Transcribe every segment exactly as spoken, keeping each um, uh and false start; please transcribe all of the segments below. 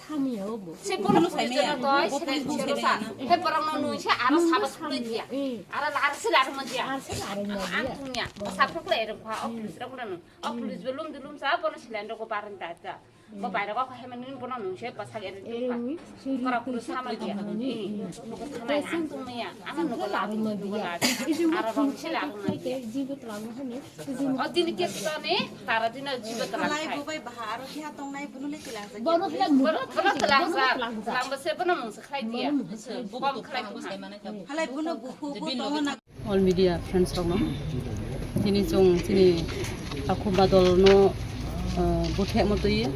Hamya obo. Se bono police no toi, se police no sa. He borok no nui se aro sabas khulai dia. Aro lar se lar mo dia. Ar se aro mo dia. Ang tungya. Sa khulai erong kha, o police rok no. O police bo lum dulum sa, bono silen rok ko baran da ja. Bo baira ko he mani bono nui se pasak erong tu kha. Kara kuru sama dia. Ni. Ko thana ang tungya. Ang no ko lar mo dia. Aro rong se lar mo dia. O dini ke to ne, tara dina jibo tara khai. Halai bo bai baha aro kiha tongnai bono le tilang sa. Bono hla Bono, bono tilang sa. Tilang sa. Tilang ba se bono mung sa khai dia. Bono mung sa khai dia. Bubam khai dia. Halai bono buhu bo tongo na. All media friends rok no. Tini chwng chini takhuk badol no, uh, buthe mo twi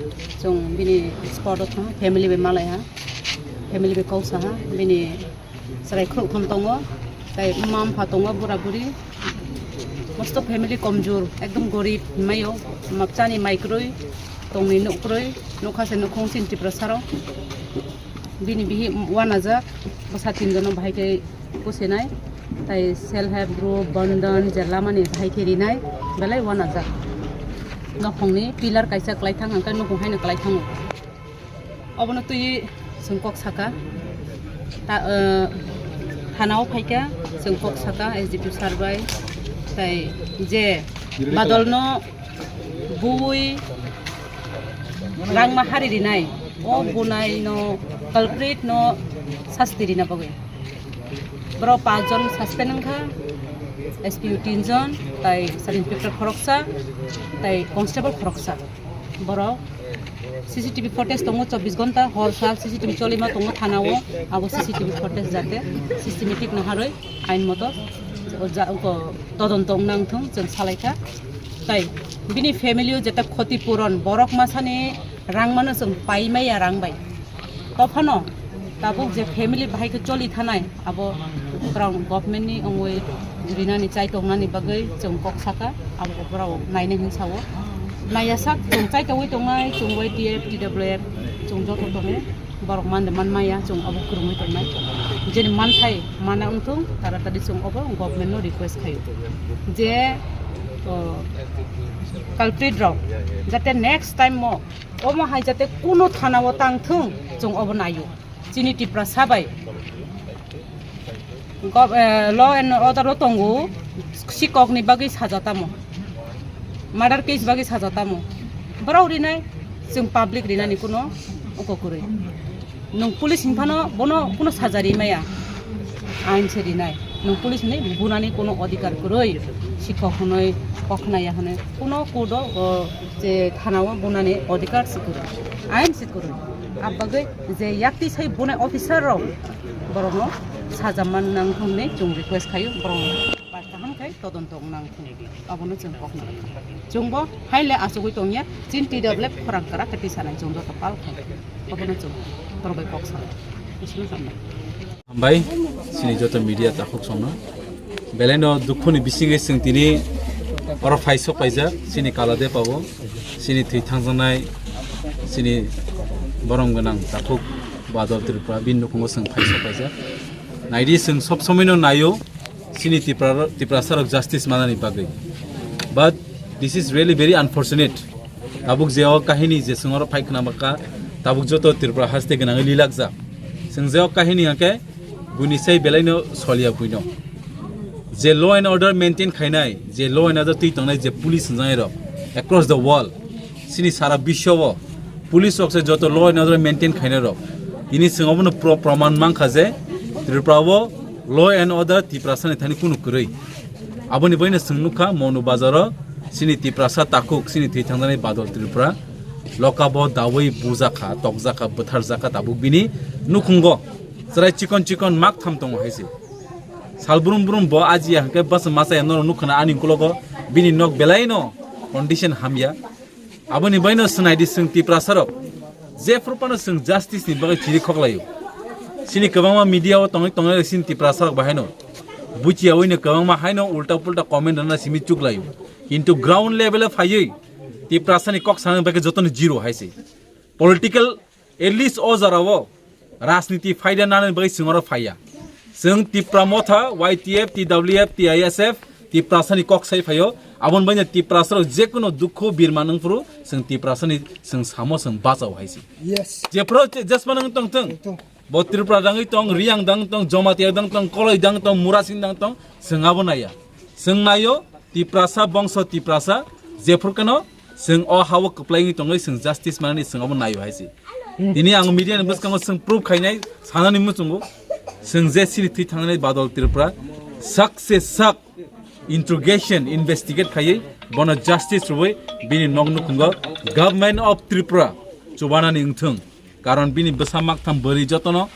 chwng bini spot o thang family bai malai ha. Family bai kok sa ha. Bini Chwrai khuluk thum tongo, tai mma mpha tongo, bura buri. Mosto family komjur, ekdom gorib hinmaio, mapchani mai kwrwi, tongni nuk kwrwi, nukha se nukhung chini Tiprasarok. Bini bihi wanajak, bwsa tinjono bahai khe kusinai, tai self help group, bandhan, je lamani bahai khe rinai, belai wanajak. Nokhungni pillar kaisa kwlai thang, hwnkhai nukhung haino kwlai thango. Obono twi chwng kok saka. Ta, eh, thanao phaikha, chwng kok saka S D P sir bai. Tai je badolno bui rangma hari rinai, o bunai no culprit no sasti rina bagwi. Borok panch jon suspend wngkha, S P O tin jon, tai sub inspector khoroksa, tai constable khoroksa. Borok C C T V footage tongo chobbish ghonta, hor sal C C T V cholima tongo thana o, abo C C T V footage jate systematic naharwi ain moto o ja-, o todonto wngna wngthung chwng salaikha. Tai bini family o jeta khoti puron, borok masani rang mano chwng pai maya rang bai. Tophano tabuk je family bahai khe choli thanai, abo borok government ni wngwi rinani chai tongnani bagwi chwng kok saka, abo borok naina hin sao. Naiya sak chwng chai tongwi tongnai, chwng Y T F, T W F, chwng joto tongo, borok mande man maya, chwng abo kwrwngwi tongnai. Jeni manthai mana wngthung, taratari chwng abo government no request khaio je, o, culprit rok jate next time mo omo hai jate kuno thana o tang thung, chwng obo naio. Chini Tiprasa bai gov-, eh, law and order o tongo, sikok ni bagwi saja tamo, murder case bagwi saja tamo, borok rinai, chwng public rinani kuno uko kwrwi. Nwng police hinphano bono kuno saja rimaya, ain se rinai. Nwng police hinwi bunani kuno odhikar kwrwi, sikok hinwi kokhnaya hinwi kuno court o, o, je thana o bunani odhikar se kwrwi, ain se kwrwi. Abagwi je yakti sai bunai officer rok borokno saja man nang hinwi chwng request khaio, borokno bai kaham khai todonto wng nang hinwi abono chwng kokna. Chwngbo haile achugwi tongya, chin T W F khorang kwrak khe tisanai chwng joto pal khai. Abono chwng borok bai kok sanai. Hambai, chini joto media takhuk songno. Belaino dukhuni bisingwi chwng tini oro phai sok paijak, chini Kaladepa o, chini thwi thangjaknai, chini borom gwnang takhuk Badal Tripura, bini nukhungo chwng phai sok paijak. Naidi chwng sob somoino naio, chini Tipra, Tiprasarok justice manani bagwi. But this is really very unfortunate. Tabuk je o kahini je chwng oro phai khna bakha, tabuk joto Tripura haste gwnangwi lilakjak. Chwng je o kahini hwnkhe buini sai belaino soliya buino. Je law and order maintain khainai, je law and order twi tongnai je police hwnjaknai rok across the world, chini sara biswo o police rok se joto law and order maintain khainai rok. Tini chwng obono pro-, proman mankha je Tripura o law and order Tiprasani thani kunu kwrwi. Aboni bagwino chwng nukha Monu Bazaro chini Tiprasa takhuk chini thwi thangjaknai Badal Tripura lokabo dawi bujakha, tokjakha, bwtharjakha tabuk bini nukhungo chwrai chikon chikon mak tham tongo hai se. Sal brum brum bo ajiya hwnkhe bwsa masa ya norok nukha na ani ukulogo bini nok belaino condition hamya. Aboni bagwino swnaidi chwng Tiprasarok jephru phano chwng justice ni bagwi chiri khoklaio. Chini kwbangma media o tongwi tongnai chini Tiprasarok bahaino buchiyawi no kwbangma haino ulta pulta comment rwna simi chuklaio. Kintu ground level o phaiwi Tiprasani kok sanani bagwi jotono zero hai se. Political, at least o jora o rajniti phaida nani bagwi chwng oro phaiya. Chwng Tipra Motha, Y T F, T W F, T I S F, Tiprasani kok sai phaio, aboni baino Tiprasarok jekunu dukhu birma nungphuru, chwng Tiprasani chwng samo chwng bachao hai se. Yes. Jephuru je-, jesma nung tongthung. Tongthung. Bo Tripura dangwi tong, Riyang dang tong, Jamatia dang tong, Koloi dang tong, Murasing dang tong, chwng abo naiya. Chwng naio, Tiprasa, bongso Tiprasa, jephuru kano, chwng o hao kwplaingwi tongwi, chwng justice manani chwng abo naio hai se. Tini ang media ni bwskango chwng proof khainai, sanani muchungo, chwng je chini thwi thangnani Badal Tripura, sak se sak interrogation, investigate khaiwi, bono justice rwui, bini nok nukhungo Government of Tripura chubanani wngthung. Karon bini bwsa maktham bwrwi jotono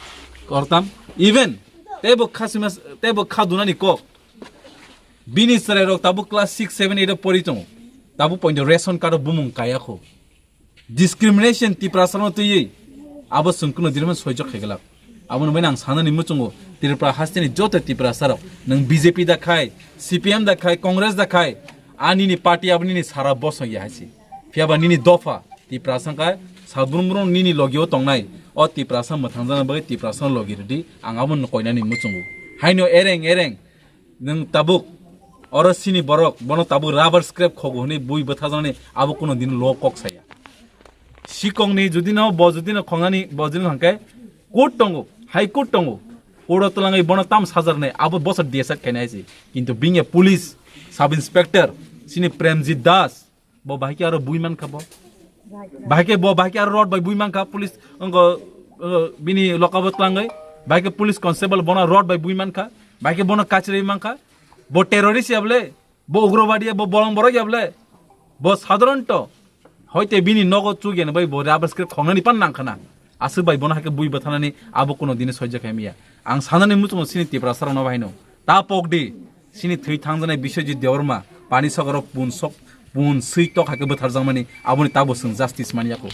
kortam, even teibo kha sima, teibo kha dunani kok. Bini chwrairok tabuk class six, seven, eight o pori tongo. Tabuk poito ration card o bumung kaya kho. Discrimination Tiprasarokno twiwi abo chwng kuno diriman soijo khaiglak. Aboni baino ang sanani muchungo Tripura hasteni joto Tiprasarok, nwng B J P da khai, C P M da khai, Congress da khai, a nini party abo nini sara bosong ya hai se. Phiyaba nini dopha Tiprasa wngkha, sabrum brum nini logio tongnai, o Tiprasa mwthangjakna bagwi Tiprasano logi rwdi, ang abono koinani muchungo. Haino ereng ereng, nwng tabuk, oro sini borok, bono tabuk rubber scrap khogo hwnwi bui bwthajaknani abo kuno din lo kok saya. Sikongni judino, bo judino khongnani, bo judino hwnkhe court tongo, High Court tongo. Court o twlangwi bono tam sajarnai, abo bosor D S R khainai se. Kintu bini police, sub inspector, sini Premjit Das, bo bahai khe aro bui mankha bo. Bahai khe bo, bahai khe aro rod bai bui mankha, police wngkha, uh, bini lokabo twlangwi. Bahai khe police constable bono rod bai bui mankha, bahai khe bono kachirwi mankha. Bo terrorist ya bole, bo ugrobadi ya, bo bolong borok ya bole. Bo sadharanto hoite bini nogo chugyan bai bo rubber scrap khongnani pan nangkhana. Aswk bai bono hai khe bui bwthanani abo kuno dini soijo khaimiya. Ang sanani muchungo sini Tiprasarokno bahaino. Ta pokdi, sini thwi thangjaknai Biswajit Debbarma, pani sogoro pun sok, pun swi tok hai khe bwtharjakmani, aboni tabo chwng justice manyakho.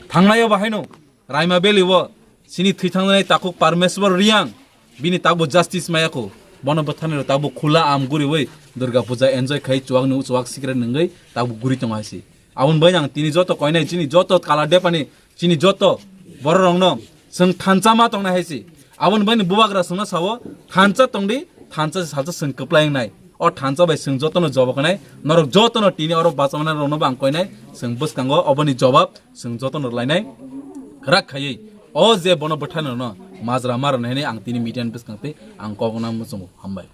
Thangnaio bahaino, Raima Valley o, sini thwi thangjaknai takhuk Parmeswar Riyang, bini tabo justice mayakho. Bono bwtharnai rok tabo khula am guriwi Durga Puja enjoy khai chuwak nung chuwak sikre nungwi tabo guri tongo hai se. Aboni bai ang tini joto koinai chini joto kala depani chini joto bororokno chwng thansa ma tongnai hai se. Aboni bai bubagra chwngno sao thansa tongdi, thansa se salsa chwng kwplai wngnai. O thansa bai chwng jotono jobab kwnai, norok jotono tini oro bachama rokno bo ang koinai chwng bwskango oboni jobab chwng jotono rwlainai rak khaiwi. O je bono bwtharnai rokno majra ma rwnai hinwi ang tini media ni bwskang tei ang kok no muchungo. Hambai.